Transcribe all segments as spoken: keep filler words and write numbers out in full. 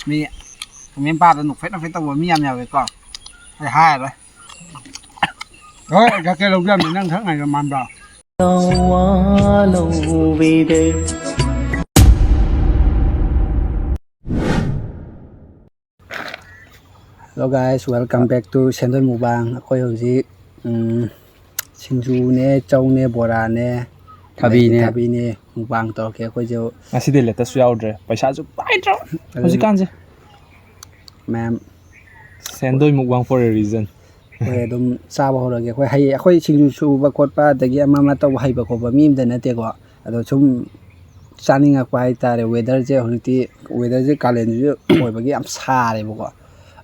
ꯃꯤ ꯀꯃꯦꯟ ꯄꯥꯗ ꯅꯣꯛꯐꯦꯠ ꯅꯣꯛꯐꯦꯠ ꯇꯧꯕ ꯃꯤ ꯌꯥꯝ ꯌꯥꯎꯋꯦꯀꯣ꯫ ꯑꯩ ꯍꯥꯏꯔꯔꯣꯏ꯫ ꯍꯣꯏ, ꯖꯦꯀꯦꯠ ꯂꯧꯕꯤꯔꯝꯃꯦ, ꯅꯪ ꯊꯛ ꯉꯥꯏꯕ ꯃꯥꯟꯕ꯭ꯔꯣ? Hello guys, welcome back to Sendoi mukbang. ꯑꯩꯈꯣꯏ ꯍꯧꯖꯤꯛ, ꯎꯝ, ꯁꯤꯡꯖꯨꯅꯦ, ꯆꯧꯅꯦ, ꯕꯣꯔꯥꯅꯦ, ꯊꯕꯤꯅꯦ꯫ ꯑꯗꯒꯤ ꯊꯕꯤꯅꯦ, ꯃꯨꯛꯕꯥꯡ ꯇꯧꯔꯛꯀꯦ ꯑꯩꯈꯣꯏꯁꯨ꯫ ꯉꯁꯤꯗꯤ ꯂꯦꯇꯁꯁꯨ ꯌꯥꯎꯗ꯭ꯔꯦ, ꯄꯩꯁꯥꯁꯨ ꯄꯥꯏꯗ꯭ꯔꯣ ꯑꯗꯨꯅ ꯍꯧꯖꯤꯛꯀꯥꯟꯁꯦ꯫ ꯃꯌꯥꯝ ꯁꯦꯟꯗꯣꯏ ꯃꯨꯛꯕꯥꯡ for a reason꯫ ꯑꯩꯈꯣꯏ ꯑꯗꯨꯝ ꯆꯥꯕ ꯍꯧꯔꯒꯦ꯫ ꯑꯩꯈꯣꯏ ꯍꯩ, ꯑꯩꯈꯣꯏ ꯁꯤꯡꯖꯨ ꯁꯨꯕ ꯈꯣꯠꯄ ꯑꯗꯒꯤ ꯑꯃ ꯑꯃ ꯇꯧꯕ ꯍꯩꯕ ꯈꯣꯠꯄ ꯃꯤ ꯑꯃꯇ ꯅꯠꯇꯦꯀꯣ꯫ ꯑꯗꯣ ꯁꯨꯝ ꯆꯥꯅꯤꯡꯉꯛꯄ ꯍꯥꯏꯇꯥꯔꯦ꯫ ꯋꯦꯗꯔꯁꯦ ꯍꯧꯖꯤꯛꯇꯤ, ꯋꯦꯗꯔꯁꯦ ꯀꯥꯂꯦꯟꯁꯨ ꯑꯣꯏꯕꯒꯤ ꯌꯥꯝ ꯁꯥꯔꯦꯕꯀꯣ꯫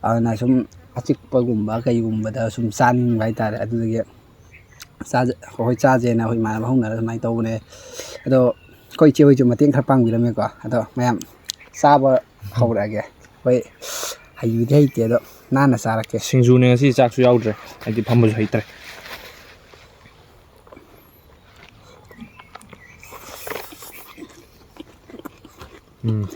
ꯑꯗꯨꯅ ꯁꯨꯝ ꯑꯆꯤꯛꯄꯒꯨꯝꯕ ꯀꯩꯒꯨꯝꯕꯗ ꯁꯨꯝ ꯆꯥꯅꯤꯡꯕ ꯍꯥꯏꯇꯥꯔꯦ꯫ ꯑꯗꯨꯗꯒꯤ ꯆꯥꯖ-, ꯑꯩꯈꯣꯏ ꯆꯥꯁꯦꯅ ꯑꯩꯈꯣꯏ ꯏꯃꯥꯟꯅꯕ ꯍꯧꯅꯔꯒ ꯑꯗꯨꯃꯥꯏꯅ ꯇꯧꯕꯅꯦ꯫ ꯑꯗꯣ ꯑꯩꯈꯣꯏ ꯏꯆꯦ ꯍꯣꯏꯁꯨ ꯃꯇꯦꯡ ꯈꯔ ꯄꯥꯡꯕꯤꯔꯝꯃꯦꯀꯣ꯫ ꯑꯗꯣ ꯃꯌꯥꯝ ꯆꯥꯕ ꯍꯧꯔꯛꯑꯒꯦ꯫ ꯑꯩꯈꯣꯏ ꯍꯩꯕꯗꯤ ꯍꯩꯇꯦ, ꯑꯗꯣ ꯅꯥꯟꯅ ꯆꯥꯔꯛꯀꯦ꯫ ꯁꯤꯡꯖꯨꯅꯦ ꯉꯁꯤ, ꯆꯥꯛꯁꯨ ꯌꯥꯎꯗ꯭ꯔꯦ, ꯍꯥꯏꯗꯤ ꯐꯝꯕꯁꯨ ꯍꯩꯇ꯭ꯔꯦ꯫ ꯎꯝ꯫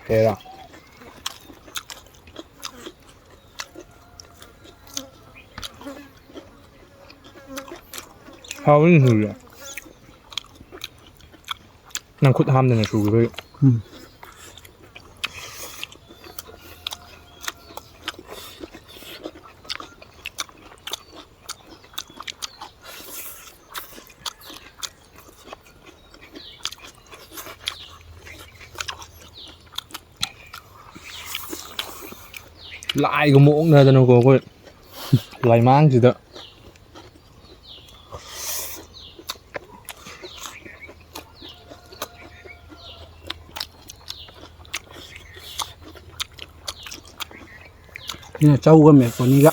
ꯀꯩꯔꯥ? ꯍꯥꯎꯕꯅꯤ ꯁꯤꯡꯖꯨꯁꯦ꯫ ꯅꯪ ꯈꯨꯠ ꯍꯥꯝꯗꯅ ꯁꯨꯈꯤꯕꯩ꯫ ꯎꯝ꯫ ꯂꯥꯏꯒꯨꯝꯕ ꯑꯣꯛꯅꯗꯅꯀꯣ ꯑꯩꯈꯣꯏ ꯂꯥꯏꯃꯥꯡꯁꯤꯗ꯫ ꯁꯤꯅ ꯆꯧꯒ ꯃꯦꯀ꯭ꯔꯣꯅꯤꯒ꯫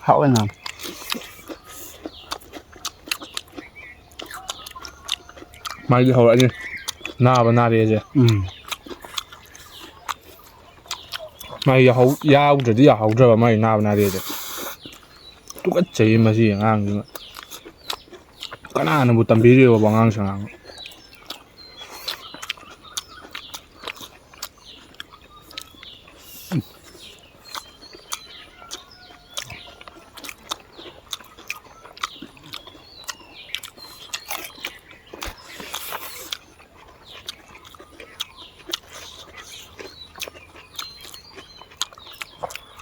ꯍꯥꯎꯋꯦꯅ꯫ ꯃꯥꯏꯗꯤ ꯍꯧꯔꯛꯑꯅꯤ ꯅꯥꯕ ꯅꯥꯔꯦꯁꯦ꯫ ꯎꯝ꯫ ꯃꯥ ꯌꯥꯎꯍꯧ-, ꯌꯥꯎꯗ꯭ꯔꯗꯤ ꯌꯥꯍꯧꯗ꯭ꯔꯕ, ꯃꯥꯏ ꯅꯥꯕ ꯅꯥꯗꯦꯗ꯫ ꯇꯨꯀꯠꯆꯩꯌꯦ ꯃꯁꯤ ꯑꯉꯥꯡꯁꯤꯃ꯫ ꯀꯅꯥꯅꯕꯨ ꯇꯝꯕꯤꯔꯤꯕ ꯑꯉꯥꯡꯁꯦ ꯑꯉꯥꯡ?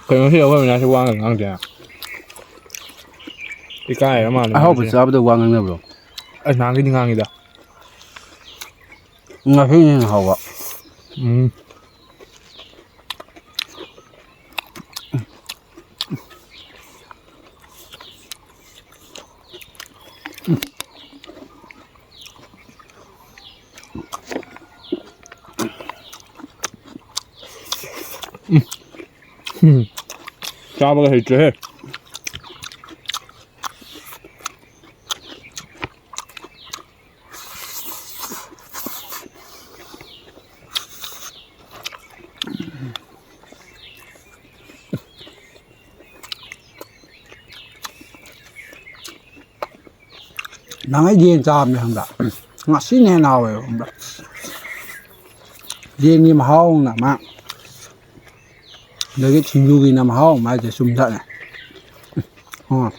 ꯀꯩꯅꯣ ꯁꯤ ꯑꯩꯈꯣꯏ ꯃꯌꯥꯝꯁꯤ ꯋꯥ ꯉꯥꯡꯗꯦ꯫ ꯏꯀꯥꯏꯔ ꯃꯥꯜꯂꯦ ꯑꯍꯥꯎꯕ ꯃꯥꯁꯦ꯫ ꯆꯥꯕꯗ ꯋꯥ ꯉꯥꯡꯅꯕ꯭ꯔꯣ? ꯑꯩ ꯅꯍꯥꯟꯒꯩꯗꯤ ꯉꯥꯡꯉꯤꯗ꯫ ꯉꯁꯤꯅ ꯍꯦꯟꯅ ꯍꯥꯎꯕ꯫ ꯎꯝ꯫ ꯎꯝ꯫ ꯆꯥꯕꯒ ꯍꯩꯇ꯭ꯔꯦꯍꯦ꯫ ꯅꯍꯥꯟꯒꯩ ꯌꯦꯟ ꯆꯥꯕꯅꯤ ꯈꯪꯕ꯭ꯔꯥ? ꯉꯁꯤꯅ ꯍꯦꯟꯅ ꯍꯥꯎꯋꯦꯕ ꯈꯪꯕ꯭ꯔꯥ? ꯌꯦꯟꯒꯤ ꯃꯍꯥꯎꯅ ꯑꯃ, ꯑꯗꯒꯤ ꯁꯤꯡꯖꯨꯒꯤꯅ ꯃꯍꯥꯎ ꯑꯃ ꯍꯥꯏꯁꯦ ꯆꯨꯝꯖꯥꯠꯅꯦ꯫ ꯑꯣ꯫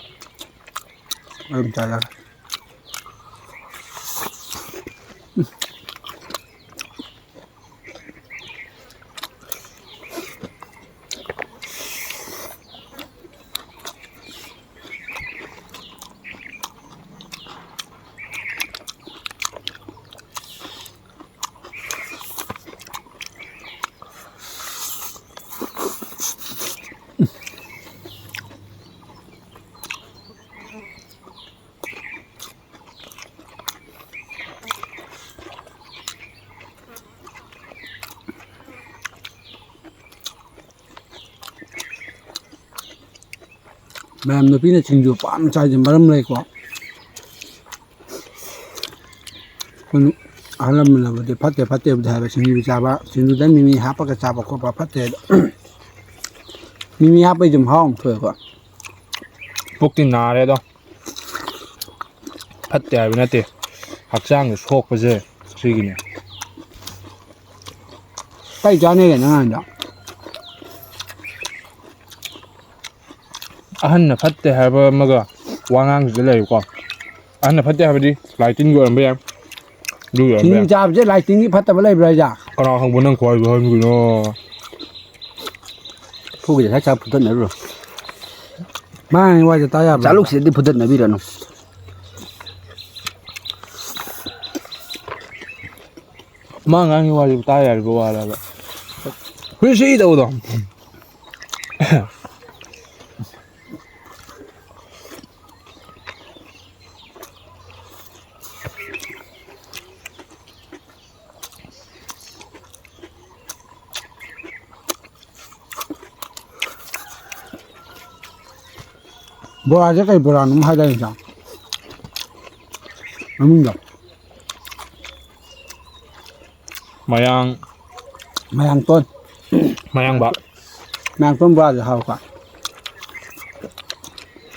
ꯑꯩ ꯑꯗꯨꯝ ꯆꯥꯖꯔꯦ꯫ ꯃꯌꯥꯝ ꯅꯨꯄꯤꯅ ꯁꯤꯡꯖꯨ ꯄꯥꯝ ꯆꯥꯏꯁꯦ ꯃꯔꯝ ꯂꯩꯀꯣ꯫ ꯑꯩꯈꯣꯏ ꯑꯍꯜ ꯂꯃꯟꯅꯕꯨꯗꯤ ꯐꯠꯇꯦ ꯐꯠꯇꯦꯕꯨꯗꯤ ꯍꯥꯏꯕ, ꯁꯤꯡꯖꯨ ꯆꯥꯕ, ꯁꯤꯡꯖꯨꯗ ꯃꯤꯃꯤ ꯍꯥꯞꯄꯒ ꯆꯥꯕ ꯈꯣꯠꯄ ꯐꯠꯇꯦ ꯑꯗꯣ꯫ ꯃꯤꯃꯤ ꯍꯥꯞꯄꯩꯁꯨ ꯃꯍꯥꯎ ꯑꯃ ꯊꯣꯛꯑꯦꯀꯣ꯫ ꯄꯨꯛꯇꯤ ꯅꯥꯔꯦ ꯑꯗꯣ꯫ ꯐꯠꯇꯦ ꯍꯥꯏꯕ ꯅꯠꯇꯦ꯫ ꯍꯛꯆꯥꯡꯗ ꯁꯣꯛꯄꯁꯦ ꯁꯤꯒꯤꯅꯦ꯫ ꯀꯩ ꯆꯥꯟꯅꯔꯤꯒꯦ ꯅꯪ ꯍꯥꯏꯗꯣ? ꯑꯍꯟꯅ ꯐꯠꯇꯦ ꯍꯥꯏꯕ ꯑꯃꯒ ꯋꯥꯉꯥꯡꯁꯤꯗ ꯂꯩꯔꯦꯀꯣ꯫ ꯑꯍꯟꯅ ꯐꯠꯇꯦ ꯍꯥꯏꯕꯗꯤ ꯂꯥꯏ ꯇꯤꯟꯒꯤ ꯑꯣꯏꯔꯝꯕ ꯌꯥꯏ꯫ ꯑꯗꯨꯒꯤ ꯑꯣꯏꯔꯝꯕ ꯆꯤꯅꯤ ꯌꯥꯏ꯫ ꯆꯥꯕꯁꯦ ꯂꯥꯏ ꯇꯤꯟꯒꯤ ꯐꯠꯇꯕ ꯂꯩꯕ꯭ꯔꯥ ꯍꯥꯏꯁꯦ? ꯀꯅꯥ ꯈꯪꯕ ꯅꯪ ꯈ꯭ꯋꯥꯏꯗꯣ ꯍꯥꯏꯕꯅꯣ ꯀꯩꯅꯣ? ꯐꯨꯒꯤꯗ ꯁꯥꯏ ꯆꯥ ꯐꯨꯠꯇꯠꯅꯔꯨꯔꯣ꯫ ꯃꯥ ꯉꯥꯡꯉꯤ ꯋꯥꯁꯦ ꯇꯥ ꯌꯥꯕ꯭ꯔꯥ? ꯆꯥꯂꯨꯛꯁꯤꯗꯗꯤ ꯐꯨꯠꯇꯠꯅꯕꯤꯔꯅꯨ꯫ ꯃꯥ ꯉꯥꯡꯉꯤ ꯋꯥꯁꯤꯕꯨ ꯇꯥ ꯌꯥꯔꯤꯕ ꯋꯥꯔꯕ? ꯍꯨꯏꯁꯤ ꯇꯧꯕꯗꯣ꯫ ꯕꯣꯔꯥꯁꯦ ꯀꯩ ꯕꯣꯔꯥꯅꯣ ꯑꯃ ꯍꯥꯏꯗꯥꯏꯅꯦ ꯏꯟꯖꯥꯡ ꯃꯃꯤꯡꯗꯣ? ꯃꯌꯥꯡ꯫ ꯃꯌꯥꯡꯇꯣꯟ꯫ ꯃꯌꯥꯡꯕ꯫ ꯃꯌꯥꯡꯇꯣꯟ ꯕꯣꯔꯥꯁꯦ ꯍꯥꯎꯕ꯫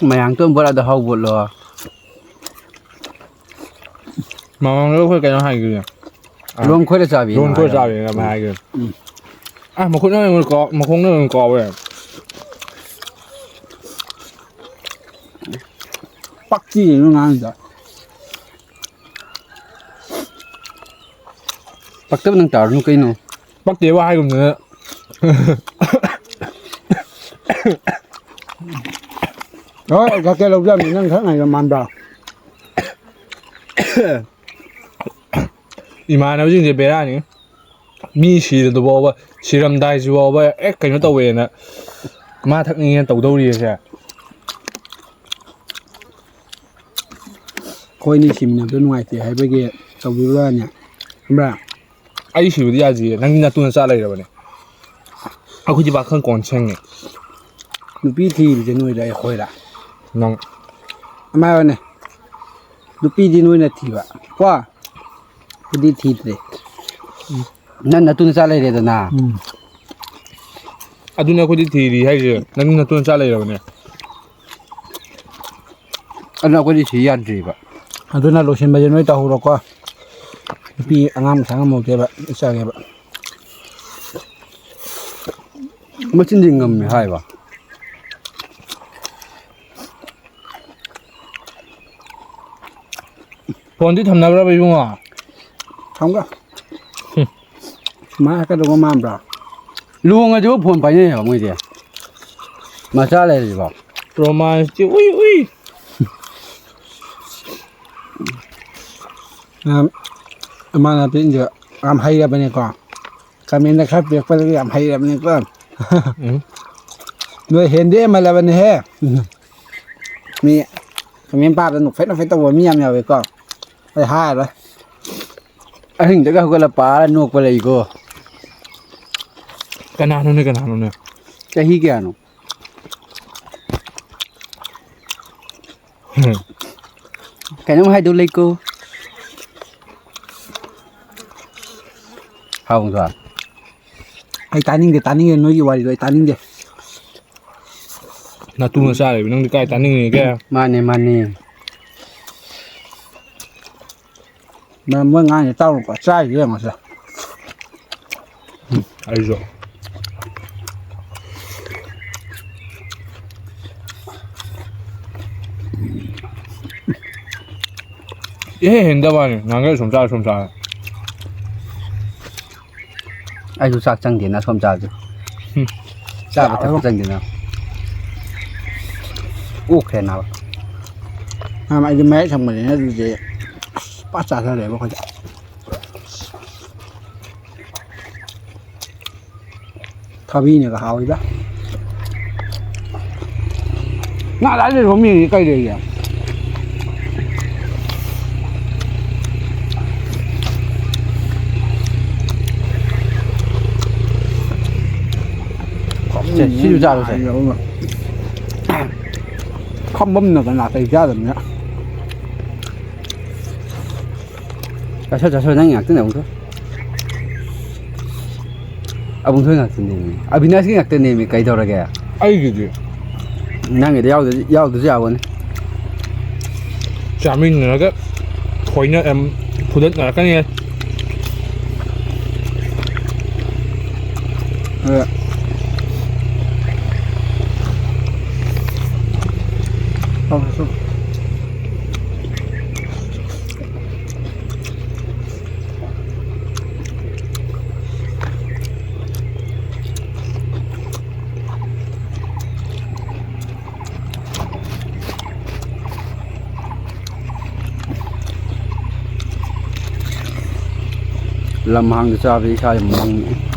ꯃꯌꯥꯡꯇꯣꯟ ꯕꯣꯔꯥꯗ ꯍꯥꯎꯕꯣꯠꯂꯣ꯫ ꯃꯃꯥꯡꯗ ꯑꯩꯈꯣꯏ ꯀꯩꯅꯣ ꯍꯥꯏꯈꯤꯕꯅꯦ꯫ ꯑ, ꯂꯣꯟ ꯈꯣꯏꯔ ꯆꯥꯕꯤ ꯂꯣꯟ ꯈꯣꯏꯔ ꯍꯥꯏꯕ꯫ ꯆꯥꯕꯤꯅ ꯑꯃ ꯎꯝ꯫ ꯍꯥꯏꯈꯤꯕꯅꯦ꯫ ꯎꯝ꯫ ꯑ, ꯃꯈꯨꯠꯅ ꯑꯣꯏꯅ ꯀꯥꯎ-, ꯃꯈꯣꯡꯅ ꯑꯣꯏꯅ ꯀꯥꯎꯋꯦ꯫ ꯄꯛꯆꯤꯅꯦ ꯅꯪ ꯉꯥꯡꯉꯤꯗꯣ꯫ ꯄꯛꯇꯕ ꯅꯪ ꯇꯥꯔꯨꯅꯨ ꯀꯩꯅꯣ꯫ ꯄꯛꯇꯦꯕ ꯍꯥꯏꯒꯨꯝꯗꯅ꯫ ꯍꯣꯏ, ꯖꯦꯀꯦꯠ ꯂꯧꯖꯕꯅꯤ, ꯅꯪ ꯈꯔ ꯉꯥꯏꯕ ꯃꯥꯟꯕ꯭ꯔꯥ? ꯏꯃꯥꯟꯅꯕꯁꯤꯡꯁꯦ ꯕꯦꯔꯥꯅꯤ꯫ ꯃꯤ ꯁꯤꯔꯗꯨ ꯐꯥꯎꯕ, ꯁꯤꯔꯝꯗꯥꯏꯁꯤ ꯐꯥꯎꯕ ꯑꯦ ꯀꯩꯅꯣ ꯇꯧꯋꯦꯅ ꯃꯥ ꯊꯛꯅꯤꯡꯉꯦꯅ ꯇꯧꯗꯧꯔꯤꯁꯦ꯫ ꯑꯩꯈꯣꯏꯅꯤ ꯁꯤꯃꯤꯟꯅꯕꯗ ꯅꯨꯡꯉꯥꯏꯇꯦ ꯍꯥꯏꯕꯒꯤ ꯇꯧꯕꯤꯕ ꯋꯥꯅꯤ, ꯈꯪꯕ꯭ꯔꯥ? ꯑꯩ ꯁꯤꯕꯗꯤ ꯌꯥꯗꯤꯌꯦ, ꯅꯪꯗꯤ ꯅꯇꯨ ꯅꯆꯥ ꯂꯩꯔꯕꯅꯦ꯫ ꯑꯩꯈꯣꯏꯗꯤ ꯄꯥꯈꯪ ꯀꯣꯟ ꯁꯦꯡꯉꯦ꯫ ꯅꯨꯄꯤ ꯊꯤꯕꯁꯦ ꯅꯣꯏꯔ ꯑꯩꯈꯣꯏꯔ? ꯅꯪ꯫ ꯑꯃ ꯍꯥꯏꯌꯣꯅꯦ, ꯅꯨꯄꯤꯗꯤ ꯅꯣꯏꯅ ꯊꯤꯕ ꯀꯣ, ꯑꯩꯈꯣꯏꯗꯤ ꯊꯤꯗ꯭ꯔꯦ꯫ ꯎꯝ꯫ ꯅꯪ ꯅꯇꯨ ꯅꯆꯥ ꯂꯩꯔꯦꯗꯅ꯫ ꯎꯝ꯫ ꯑꯗꯨꯅꯦ ꯑꯩꯈꯣꯏꯗꯤ ꯊꯤꯔꯤ ꯍꯥꯏꯁꯦ, ꯅꯪ ꯅꯇꯨ ꯅꯆꯥ ꯂꯩꯔꯕꯅꯦ꯫ ꯑꯗꯨꯅ ꯑꯩꯈꯣꯏꯗꯤ ꯊꯤ ꯌꯥꯗ꯭ꯔꯤꯕ꯫ ꯑꯗꯨꯅ ꯂꯣꯏꯁꯤꯟꯕꯁꯦ ꯅꯣꯏ ꯇꯧꯍꯧꯔꯣꯀꯣ꯫ ꯅꯨꯄꯤ ꯑꯉꯥꯡ ꯃꯁꯥ ꯉꯝꯍꯧꯗꯦꯕ, ꯏꯆꯥꯒꯦꯕ꯫ ꯃꯆꯤꯟꯗꯤ ꯉꯝꯃꯦ ꯍꯥꯏꯕ꯫ ꯐꯣꯟꯗꯤ ꯊꯝꯅꯈ꯭ꯔꯕ ꯏꯕꯨꯡꯉꯣ? ꯊꯝꯒ꯫ ꯍꯨꯝ꯫ ꯁꯨꯃꯥꯏꯅ ꯍꯥꯏꯔꯛꯀꯗꯧꯕ ꯃꯥꯟꯕ꯭ꯔꯥ? ꯂꯨꯍꯣꯡꯉꯁꯤꯕꯨ ꯐꯣꯟ ꯄꯥꯏꯅꯩ ꯍꯥꯏꯕ ꯃꯣꯏꯗꯤ꯫ ꯃꯆꯥ ꯂꯩꯔꯁꯤꯕꯣ꯫ ꯔꯣꯃꯥꯟꯁꯇꯤ ꯎꯏ ꯎꯏ꯫ ꯌꯥꯝ, ꯏꯃꯥꯟꯅꯕꯁꯤꯡꯁꯦ ꯌꯥꯝ ꯍꯩꯔꯕꯅꯤꯀꯣ꯫ ꯀꯃꯦꯟꯗ ꯈꯔ ꯄꯤꯔꯛꯄꯗꯒꯤ ꯌꯥꯝ ꯍꯩꯔꯕꯅꯤꯀꯣ꯫ ꯎꯝ꯫ ꯅꯣꯏ ꯍꯦꯟꯗꯤ ꯍꯦꯟꯃꯜꯂꯕꯅꯤꯍꯦ꯫ ꯃꯤ ꯀꯃꯦꯟ ꯄꯥꯕꯗ ꯅꯣꯛꯐꯦꯠ ꯅꯣꯛꯐꯦꯠ ꯇꯧꯕ ꯃꯤ ꯌꯥꯝ ꯌꯥꯎꯋꯦꯀꯣ꯫ ꯑꯩ ꯍꯥꯏꯔꯔꯣꯏ꯫ ꯑꯍꯤꯡꯗꯒ ꯍꯧꯒꯠꯂ ꯄꯥꯔ ꯅꯣꯛꯄ ꯂꯩꯀꯣ꯫ ꯀꯅꯥꯅꯣꯅꯦ, ꯀꯅꯥꯅꯣꯅꯦ? ꯆꯍꯤ ꯀꯌꯥꯅꯣ? ꯀꯩꯅꯣꯝ ꯍꯥꯏꯗꯧ ꯂꯩꯀꯣ꯫ ꯍꯥꯎꯕ꯭ꯔꯣ? ꯑꯩ ꯇꯥꯅꯤꯡꯗꯦ, ꯇꯥꯅꯤꯡꯗꯦ, ꯅꯣꯏꯒꯤ ꯋꯥꯔꯤꯗꯣ ꯑꯩ ꯇꯥꯅꯤꯡꯗꯦ꯫ ꯅꯇꯨ ꯅꯆꯥ ꯂꯩꯕ ꯅꯪꯗꯤ ꯀꯥꯏ ꯇꯥꯅꯤꯡꯉꯤꯒꯦ? ꯃꯥꯅꯦ, ꯃꯥꯅꯦ꯫ ꯃ-, ꯃꯣꯏ ꯉꯥꯡꯉꯤꯁꯦ ꯇꯥꯔꯨꯀꯣ, ꯆꯥꯔꯤꯁꯦ ꯌꯦꯡꯉꯣꯁꯦ꯫ ꯎꯝ, ꯑꯩꯁꯨ꯫ ꯏꯍꯩ ꯍꯩꯅꯗꯕ ꯋꯥꯅꯤ, ꯅꯍꯥꯟꯒꯩ ꯁꯨꯝ ꯆꯥꯔ ꯁꯨꯝ ꯆꯥꯔ꯫ ꯑꯩꯁꯨ ꯆꯥꯛ ꯆꯪꯗꯦꯅ ꯁꯣꯝ ꯆꯥꯕꯁꯦ꯫ ꯎꯝ꯫ ꯆꯥꯕ ꯊꯛꯄ ꯆꯪꯗꯦꯅ꯫ ꯑꯣꯛꯈ꯭ꯔꯦ ꯅꯥꯕ꯫ ꯅꯍꯥꯟ ꯑꯩꯗꯤ ꯃꯌꯥꯏ ꯊꯪꯕꯅꯤꯅ ꯑꯗꯨꯗꯤ ꯑꯁ ꯄꯥꯛ ꯆꯥꯊꯔꯦꯕ ꯑꯩꯈꯣꯏꯗꯤ꯫ ꯊꯕꯤꯅꯒ ꯍꯥꯎꯋꯤꯗ꯫ ꯉꯥ ꯑꯗꯥꯏꯗ ꯂꯩꯔꯝꯃꯤ ꯀꯩ ꯂꯩꯒꯦ? ꯁꯦ, ꯁꯤꯁꯨ ꯆꯥꯔꯨꯁꯦ꯫ ꯐꯝꯕꯝꯅꯒ ꯅꯥꯇꯩ ꯆꯥꯗꯕꯅꯤꯅ꯫ ꯆꯥꯁꯜ, ꯆꯥꯁꯜ, ꯅꯪ ꯉꯥꯛꯇꯪ ꯂꯩꯍꯧꯗꯣ꯫ ꯑꯕꯨꯡꯊꯣꯏ ꯉꯥꯛꯇꯅꯦꯃꯤ, ꯑꯕꯤꯅꯥꯁꯀꯤ ꯉꯥꯛꯇꯅꯦꯃꯤ꯫ ꯀꯩꯗꯧꯔꯒꯦ? ꯑꯩꯒꯤꯗꯤ ꯅꯪꯒꯤꯗꯤ ꯌꯥꯎꯗ- ꯌꯥꯎꯗꯁꯨ ꯌꯥꯕꯅꯤ꯫ ꯆꯥꯃꯤꯟꯅꯔꯒ ꯊꯣꯏꯅ- ꯑꯝ, ꯐꯨꯗꯠꯅꯔꯛꯀꯅꯤ꯫ ꯑ꯫ ꯂꯝ ꯍꯥꯡꯗ ꯆꯥꯕꯗꯤ ꯏꯁꯥ ꯌꯥꯝ ꯃꯪꯉꯤ꯫